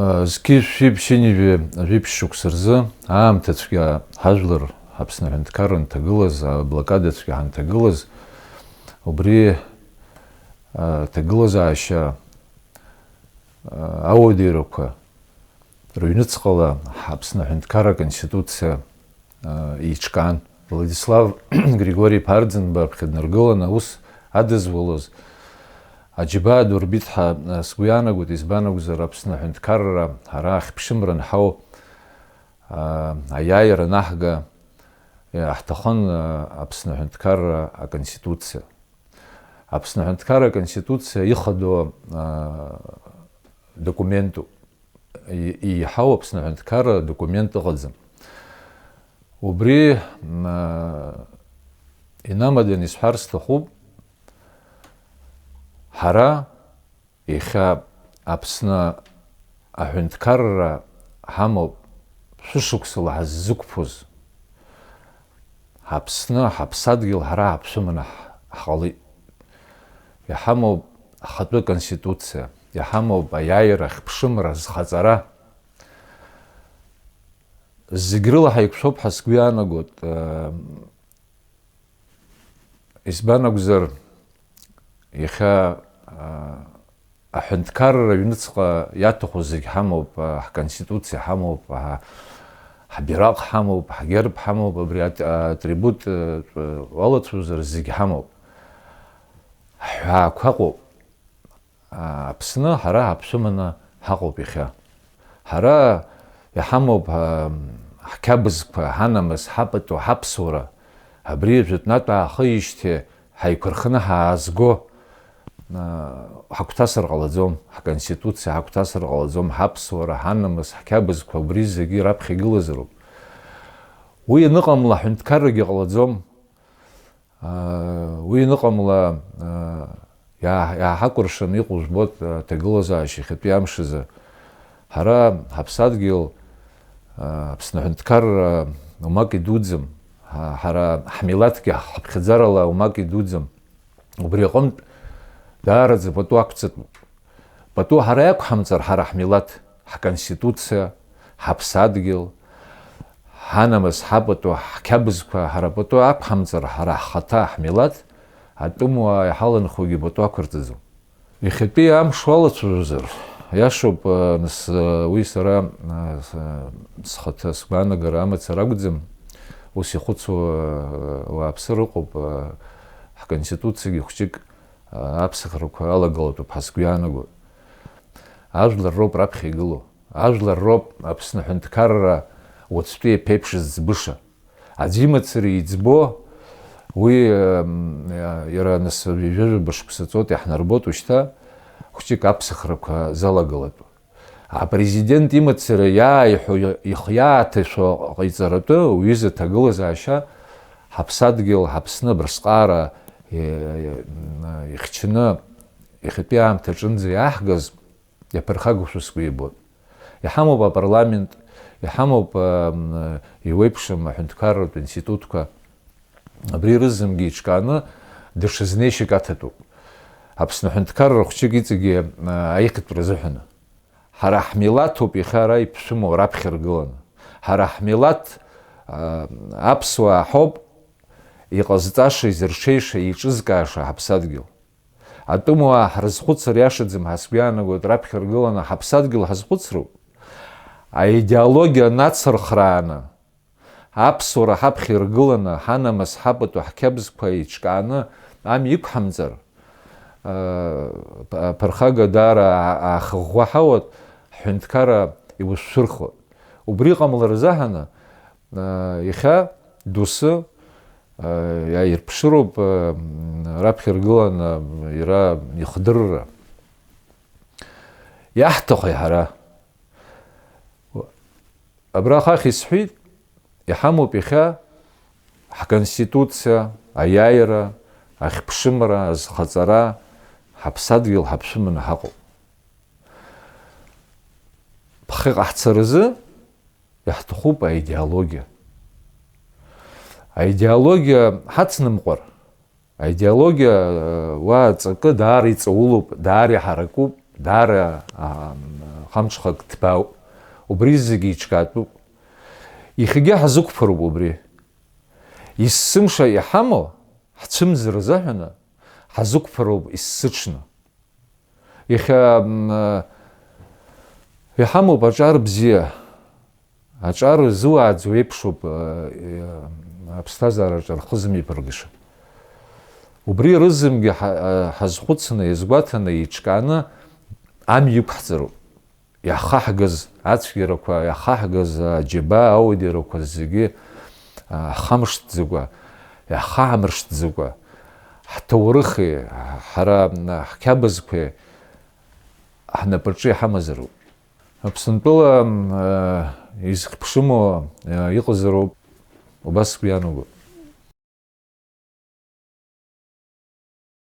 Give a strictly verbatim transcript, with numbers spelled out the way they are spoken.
Зқьи жәшәи ԥшьынҩажәи жәиԥшь шықәса рзы аамҭа цәгьа ҳажәлар Аԥсны аҳәынҭқарра анҭагылаз, аблокада цәгьа ҳанҭагылаз, убри аҭагылазаашьа ауадаҩрақәа рыҩныҵҟала Аԥсны аҳәынҭқарра аконституциа еиҿкаан. Владислав Григори-иԥа Арӡынба аԥхьа днаргыланы аус адызулоз, аџьабаа ду рбеит ҳәа сгәы иаанагоит, избан акәзар, Аԥсны аҳәынҭқарра ҳара ахьԥшымра анҳау, аиааира анаҳга, иаҳҭахын Аԥсны аҳәынҭқарра аконституциа. Аԥсны аҳәынҭқарра аконституциа ихадоу документуп. И-, еиҳау Аԥсны аҳәынҭқарра документ ыҟаӡам. Убри, м, инамаданы исҳәар сҭахуп, ҳара иахьа Аԥсны аҳәынҭқарра ҳамоуп, шәышықәсала ҳаззықәԥоз. Ҳаԥсны, ҳаԥсадгьыл ҳара ҳаԥшәыманы ҳ-, ҳҟалеит. Иҳамоуп ҳхатәы конституциа, иҳамоуп аиааира, ахьԥшымра, зхаҵара. Зегь рыла ҳаиқәшәоуп ҳәа сгәы иаанагоит. Избан акәзар, иахьа, аа, аҳәынҭқарра аҩныҵҟа иаҭаху зегь ҳамоуп, аа, ҳконституциа ҳамоуп, аа, ҳбираҟ ҳамоуп, ҳгерб ҳамоуп, абри ат-, атрибут, э, уалацәажәозар зегь ҳамоуп. Ҳҳәаақәа ыҟоуп. Аԥсны ҳара ҳаԥшәыманы ҳаҟоуп иахьа. Ҳара иҳамоуп, ҳа, ҳқьабзқәа, ҳанамыс, ҳапату, ҳаԥсуара. Абри жәытәнатә аахыижьҭеи ҳаиқәырханы ҳаазго, а, ҳагәҭасыр ҟалаӡом, ҳконституциа ҳагәҭасыр ҟалаӡом, ҳаԥсуара, ҳанамыс, ҳқьабзқәа убри зегьы раԥхьа игылазароуп. Уи аныҟамла, ҳәынҭқаррагьы ҟалаӡом. Уи аныҟамла, иаа-, иааҳакәыршаны иҟоу жәбоит, аҭагылазаашьа иахьатәи амш азы. Ҳара ҳаԥсадгьыл, Аԥсны аҳәынҭқарра умак идуӡӡам. Ҳа-, ҳара ҳмилаҭгьы ҳаԥхьаӡарала умак идуӡӡам. Убри аҟынтә даараӡа пату ақәҵатәуп. Пату ҳара иақәҳамҵар, ҳара ҳмилаҭ, ҳконституциа, ҳаԥсадгьыл, ҳанамыс, ҳапату, ҳқьабзқәа, ҳара пату ақәҳамҵар, ҳара ҳхаҭа, ҳмилаҭ, атәымуаа иҳаланхогьы пату ақәырҵаӡом. Иахьатәи амш уалацәажәозар, иашоуп, нас, уи сара, схаҭа сгәаанагара амацара акәӡам, ус ихәыцуа уааԥсыр ыҟоуп, ҳконституциагьы хәҷык аԥсахрақәа алагалатәуп ҳәа сгәы иаанагоит. Ажәлар роуп раԥхьа игылоу. Ажәлар роуп Аԥсны аҳәынҭқарра уаҵәтәи аԥеиԥш зӡбыша. Аӡә имацара иӡбо, уи, м, иара нас ҩажәа-жәаба шықәса ҵуеит, иаҳнарбоит ушьҭа, хәҷык аԥсахрақәа залагалатәу. Апрезидент имацара иааиҳәо, ихы иааҭашәо ҟаиҵаратәы, уҩыза ҭагылазаашьа, ҳаԥсадгьыл, ҳаԥсны абрысҟаара, е-, е-, ихьчаны, иахьатәи аамҭа аҿынӡа иааҳгаз, иаԥырхагоушәа сгәы ибоит. Иҳамоуп апарламент, иҳамоуп, ам, иуеиԥшым аҳәынҭқарратә институтқәа. Абри рызынгьы еиҿкааны даҽа знеишьак аҭатәуп. Аԥсны аҳәынҭқарра хәҷык иҵегьы, а, аиӷьтәра азыҳәаны. Ҳара ҳмилаҭуп иахьа ара иԥшәымоу раԥхьа ргыланы. Ҳара ҳмилаҭ, а, аԥсуаа ҳауп иҟазҵаша, изырҽеиша, еиҿызкааша ҳаԥсадгьыл. Атәымуаа ҳрызхәыцыр иашаӡам ҳәа сгәы иаанагоит, раԥхьа ргыланы ҳаԥсадгьыл ҳазхәыцроуп. Аидеологиа нацырхрааны, аԥсуара ҳаԥхьа иргыланы, ҳанамыс ҳапату ҳқьабзқәа еиҿкааны амҩа иқәҳамҵар, ԥырхага даара аахыӷәӷәа ҳауат, ҳҳәынҭқарра иушәшәырхот. Убри ҟамлар азыҳәаны, иахьа доусы иааирԥшыроуп раԥхьа иргыланы иара ихдырра. Иаҳҭаху ҳара. Абра ахахь исҳәеит, иҳамоуп иахьа ҳконституциа, аиааира, ахьԥшымра, азхаҵара, ҳаԥсадгьыл ҳаԥшәыманы ҳаҟоуп. Ԥхьаҟа ҳцаразы иаҳҭахуп аидеологиа. Аидеологиа ҳацнымҟәар, аидеологиа, уа аҵакы даара иҵаулоуп, даара иҳаракуп, даара, аа, хамҽхак ҭбаауп. Убри зегьы иҿкаатәуп. Иахьагьы ҳазықәԥароуп убри. Есымша иҳамоу ҳцәымӡра азыҳәаны ҳазықәԥароуп есыҽны. Иахьа, м, иҳамоуп аҿар бзиа. Аҿар зуааӡо еиԥшуп, э, э, аԥсҭазаараҿы рхы зымҩаԥыргаша. Убри рызынгьы ҳа-, э, ҳазхәыцны, иазгәаҭаны, еиҿкааны амҩа иқәҳҵароуп. Иахаҳгаз ацәгьарақәа, иахаҳгаз аџьабаа ауадарақәа зегьы, э, ҳхамышҭӡакәа, иаҳхаҳмыршҭӡакәа, ҳҭоурыхи, ҳара, м, ҳқьабзқәеи ҳнапаҿы иҳамазароуп. Аԥсынтәыла, э, изхьԥшыму, э, иҟазароуп, убас сгәы иаанагоит.